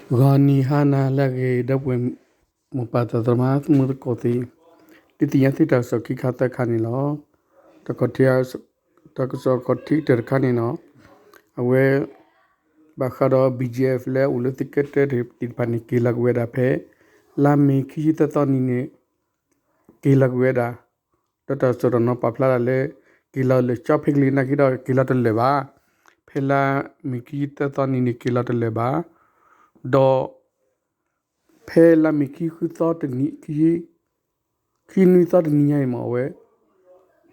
ဂီၤနံၤဟါနၤလၢအဂ့ၤ ဒီပုၢ်ဝဲၢ်မိၢ်ပၢ်သရၣ်သမါ သမူသကိးသ့ၣ်, ဒုးသ့ၣ်ညါသုတၢ်ကစီၣ်ခံခါသၢခါန့ၣ်လီၤ. တၢ်ကစီၣ်, တၢ်ကစီၣ်ခီၣ်ထံးတၢၢ်တခါန့ၣ်လီၤ. အဝဲ ဘၣ်ဃးဒီး ဘီၣ်ကၠီၣ်အ့ၣ်ဖ် လၢအအိၣ်လၢသုးက့တၢသ့ၣ်တဖၣ်န့ၣ် က့ၤလီၤက့ၤဝဲဒၣ်ဖဲ လါမ့ၤခံဆံသၢသီနံၤန့ၣ် က့ၤလီၤက့ၤဝဲဒၣ်, ဒီးတၢ်ကစီၣ်တနီၤပာ်ဖျါဒၣ်လၢ က့ၤလီၤလၢာ်ကၠီဖဲကလံၤနာ်က့ဒီး က့ၤလီၤတလၢာ်ဘၣ်. ဖဲလါမ့ၤခံဆံသၢသီနံၤန့ၣ် က့ၤလီၤတလၢာ်ဘၣ်. ဒီး ဖဲလါမ့ၤခံဆံဃုသီတနံၤ ခံဆံ ခံနွံသီတနံၤညါအံၤမ့ၢ်ဝဲ,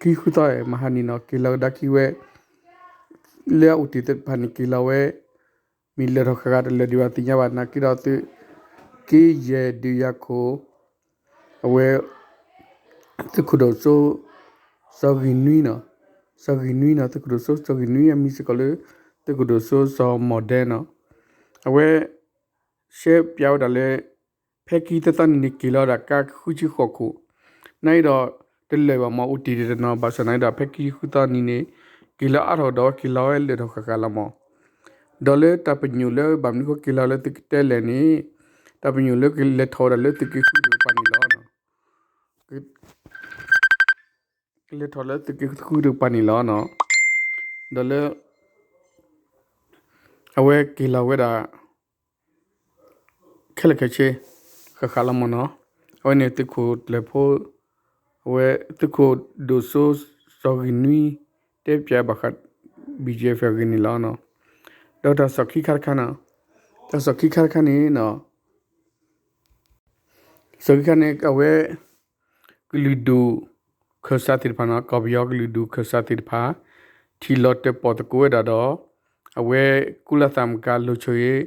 ခံဆံဃုသီမဟါနံၤန့ၣ် က့ၤလီၤကဒါက့ၤဝဲ လၢအအိၣ်တ့ၢ်သ့ၣ်တဖၣ်န့ၣ် က့ၤလီၤဝဲ မ့ၢ်လၢာ်ထီၣ်ဃၣ်ဃၣ်တလၢာ်ဒံးဘၣ်သ့ၣ်ညါဘၣ် နာ်က့ဒီးသုးက့ယဲၢ်ဒုးယၤခိၣ် အဝဲ သုးခိၣ်ဒိၣ်စိ စီၤဂ့ၤနွံန့ၣ်, စီၤဂ့ၤနွံန့ၣ် သုးခိၣ်ဒိၣ်စိစီၤဂ့ၤနွံ အမံၤစ့ၢ်ကီးလၢ သုးခိၣ်ဒိၣ်စိစီၤမီၣ်ဒဲန့ၣ်, အဝဲ ရှဲပၠးဝဲဒၣ်လၢ ဖဲခံဆံသၢသီနံၤန့ၣ် က့ၤလီၤဝဲဒၣ်ကါဃုဆံဃိးခိၣ်, နာ်က့ဒီး တလၢာ်ဘၣ်မ့ၢ်အိၣ်တ့ၢ်တနီၤ ဘၣ်ဆၣ်နာ်က့ဒီး ဖဲခံဆံဃုသီနံၤန့ၣ် က့ၤလီၤအါထီၣ်ဒီးက့ၤလီၤဝဲလၢာ်ထီၣ်ဃၣ်ဃၣ်လီၤမ့ၢ်, ဒီးလၢတၢ်ပညိၣ်လၢဘၣ်မနုၤဃိက့ၤလီၤလၢသုးက့တၢလဲၣ်န့ၣ်, တၢ်ပညိၣ်လၢကလဲၤထီၣ်ဝဲဒၣ်လၢသုးက့ဃုတကပၤန့ၣ်လီၤ. ကလဲၤထီၣ်လၢသုးက့ဃုတကပၤန့ၣ်လီၤ. ဒီးလၢ အဝဲက့ၤလီၤဝဲဒၣ် ခဲလၢာ်ခဲဆ့ ဃၣ်ဃၣ်လီၤမ့ၢ်နီၤ, အဝဲန့ၣ်သုးခိၣ်ကျၢၢ်ဖိ အဝဲသုးခိၣ်ဒိၣ်စိစီၤဂ့ၤနွံ တဲပၠးဘၣ်ဃး ဘီၣ်ကၠီၣ်အ့ၣ်ဖ် အဂ့ၢ်န့ၣ်လီၤ. ဒီးတၢ်ကစီၣ်ခံခါတခါန့ၣ်, တၢ်ကစီၣ်ခံခါတခါန့ၣ် တၢ်ကစီၣ်ခံခါန့ၣ် အဝဲ ကလုာ်ဒူၣ်ခၢၣ်စးသ့ၣ်တဖၣ်န့ၣ် ကီၢ်ပယီၤကလုာ်ဒူၣ်ခၢၣ်စးသ့ၣ်တဖၣ် ထံၣ်လီၤတဲာ်ပီၣ်သကိးဝဲဒၣ်ဒီး အဝဲ ကုလသမဂ္ဂ လူ့အခွင့်အရေး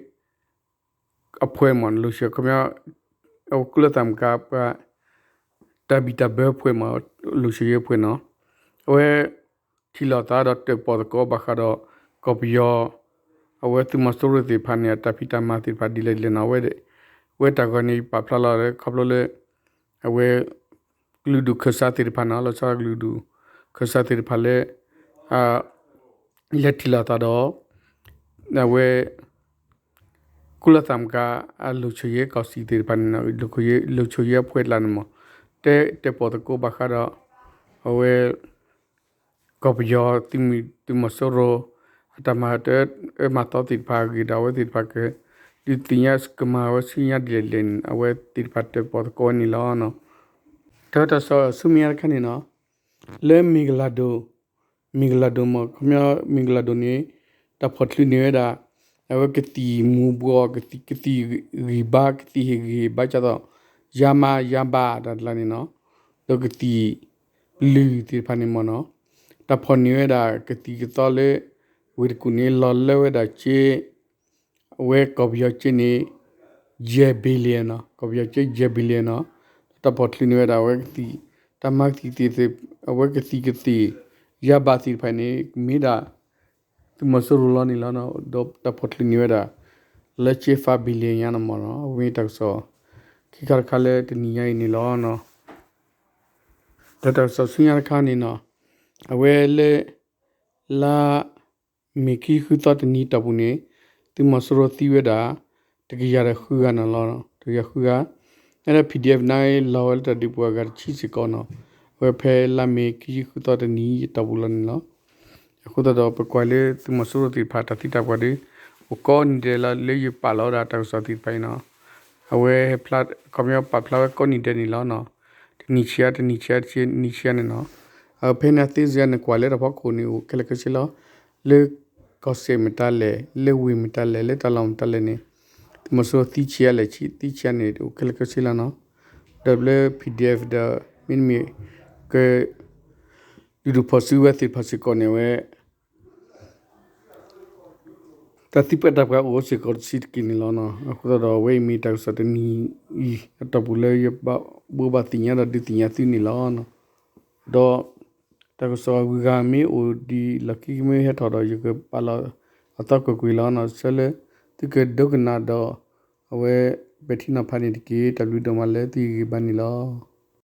အဖွဲ့မ့ၢ် လူ့အခွင့်အရေး ကုလသမဂ္ဂ ပှၤ တၢ်ဘံၣ်တၢ်ဘၢအဖွဲ့မ့ၢ် လူ့အခွင့်အရေးအဖွဲ့န့ၣ် အဝဲ ထံၣ်လိာ်သးဒီးတဲာ်ပီၣ်သကိးဘၣ်ဃးဒီး ကီၢ်ပယီၤ အဝဲသုးမီၤစိရိၤသ့ၣ်တဖၣ်န့ၣ် အတၢ်ဖံးတၢ်မၤသ့ၣ်တဖၣ်ဒ်လဲၣ်ဒ်လဲၣ်န့ၣ် အဝဲ ဝဲတၢ်ဂီၤန့ၣ် ပာ်ဖျါလီၤလၢခီဖျိလၢ အဝဲ ကလုာ်ဒူၣ်ခၢၣ်စးသ့ၣ်တဖၣ်န့ၣ် လီၤဆီဒၣ်တၢ်ကလုာ်ဒူၣ်ခၢၣ်စးသ့ၣ်တဖၣ်လၢ လဲၤထံၣ်လိာ်သးဒီး အဝဲ ကုလသမဂ္ဂ လူ့အခွင့်အရေးကောင်စီသ့ၣ်တဖၣ်န့ၣ် လူ့အခွင့်အရေးအဖွဲ့ကျါန့ၣ်မ့ၢ် တဲ တဲာ်ပီၣ်သကိးဘၣ်ဃးဒီး အဝဲ ကီၢ်ပယီၤ သုးမီၤစိရိၤ အတၢ်မၤတၢ်အၢမၤသီသ့ၣ်တဖၣ်အဂ့ၢ်ဒီး အဝဲသ့ၣ်တဖၣ်က ဒုးသ့ၣ်ညါကမၤဝဲဆူညါဒ်လဲၣ်ဒ်လဲၣ်န့ၣ် အဝဲသ့ၣ်တဖၣ်တဲာ်ပီၣ်သကိးဝဲန့ၣ်လီၤ. တၢ်ကစီၣ်ဆူမဲာ်ညါတခါန့ၣ်နီၤ လၢမ့ၢ်ကလၤဒိၣ်, မ့ၢ်ကလၤဒိၣ်မ့ၢ် ခီပညီ မ့ၢ်ကလၤဒိၣ်န့ၣ် တၢ်ဖီၣ်ချုးန့ၢ်ဝဲဒၣ် အဝဲကသံၣ်မူၤဘှီး ကသံၣ်ဂံၢ်ဘါ ကသံၣ်ဟ့ၣ်ဂံၢ်ဟ့ၣ်ဘါ ဒ်သိး ယါမါယါဘါတၢ်တလါန့ၣ်နီၤ ဒီးကသံၣ်ပျုၢ်သ့ၣ်တဖၣ်န့ၣ်မ့ၢ်နီၤ တၢ်ဖီၣ်န့ၢ်ဝဲဒၣ်ကသံၣ်ကသီလၢ ဝ့ၢ်တကူၣ်န့ၣ် လီၤလၢဝဲဒၣ်က့ အဝဲကီၢ်ပယီၤက့န့ၣ် ယဲၢ် billion နီၤ ကီၢ်ပယီၤက့ ယဲၢ် billion နီၤ ဒီးတၢ်ဖီၣ်ချုးန့ၢ်ဝဲဒၣ်အဝဲကသံၣ် တၢ်မၤကသံၣ်သ့ၣ် အဝဲကသံၣ်ကသ့ၣ် ယါဘါသ့ၣ်တဖၣ်န့ၣ် မ့ၢ်ဒၣ် သုးမီၤစိရိၤလီၤန့ၣ်လီၤ. ဒီးတၢ်ဖီၣ်ချုးန့ၢ်ဝဲဒၣ် လၢက့ five billion ညါန့ၣ်မ့ၢ်နီၤ အဝဲမ့ၢ်တၢ်ကစီၣ် ခံခါတခါလၢတနံၤညါအံၤန့ၣ်လီၤ. ဒီးတၢ်ကစီၣ်ဆူညါတခါန့ၣ်နီၤ အဝဲလၢ လါမ့ၤခံဆံဃုသီတနံၤတီၢ်ပူၤန့ၣ် သုးမီၤစိရိၤသံဝဲဒၣ် တကယၤဒီးဃုဂၤန့ၣ်လီၤ. တကယၤဃုဂၤ လၢ PDF န့ၣ် လီၤဝဲလၢတၢ်ဒုးပှၤဂၤတဆံစ့ၢ်ကီးနီၤ အဝဲဖဲလါမ့ၤခံဆံဃုသီတနံၤတီၢ်ပူၤလီၤန့ၣ်လီၤ. အဃိသတးဒီး ပကွၢ်လၢသုးမီၤစိရိၤသ့ၣ်တဖၣ်တၢ်သံတၢ်ပှၢ်ဒီး အိၣ်ကိးနံၤဒဲးလီၤလၢယပာ်လီၤဝဲဒၣ်တၢ်ကစီၣ်သ့ၣ်တဖၣ်အံၤနီၤ အဝဲ ခီပညီပာ်ဖျါဝဲကိးနံၤဒဲးန့ၣ်လီၤ. တနံၤဆံးအါ တနံၤဆံးအါတနံၤဆံးန့ၣ်နီၤ ဖဲန့ၣ်သ့စ့ၢ်န့ၣ် ကွၢ်လၢတၢ်ဖီခိၣ်န့ၣ် အိၣ်ခဲလၢာ်ခဲဆ့လီၤ. လၢကီၢ်စဲၣ်မတၤလဲၣ် လၢဝ့ၢ်မတၤလဲၣ် လၢတၢ်လီၢ်မတၤလဲၣ်န့ၣ် သုးမီၤစိရိၤသံဆံးအါလဲၣ် သံဆံးအါန့ၣ် အိၣ်ခဲလၢာ်ခဲဆ့လီၤနီၤ. ဒီးလၢ PDF ဒီး မ့တမ့ၢ် က လုၢ်ဒိၣ်ဖီၣ်စုဝဲသ့ၣ်တဖၣ်စ့ၢ်ကီးန့ၣ် အဝဲ တၢ်သံပှၢ်တၢ်ပှၢ်အိၣ်စ့ၢ်ကီးတဆံးတက့ၢ်န့ၣ်လီၤ. အဃိသတးဒီး အဝဲအံၤမ့ၢ်တၢ်ကစီၣ်တနံၤအံၤအတီၢ်ပူၤလၢယဘၣ်ဘိးဘၣ်သ့ၣ်ညါဒီးဒုးသ့ၣ်ညါသုန့ၣ်လီၤ. ဒီး တၢ်ကစီၣ်အဂုၤအဂၤမ့ၢ်အိၣ်ဒံးလီၢ်ခံကမ့ၢ်ဟဲထီၣ်ဒီး ယကပာ်လီၤအသီကွ့ၢ်ကွ့ၢ်လီၤ. ဆၢလၢ သုကဒိကနၣ်ဒီး အဝဲ ပဲာ်ထံနီၤဖးန့ၣ်တက့ၢ်. တၢ်ဘျုးဒိၣ်မးလၢသုဂံၢ်ဘါန့ၣ်လီၤ.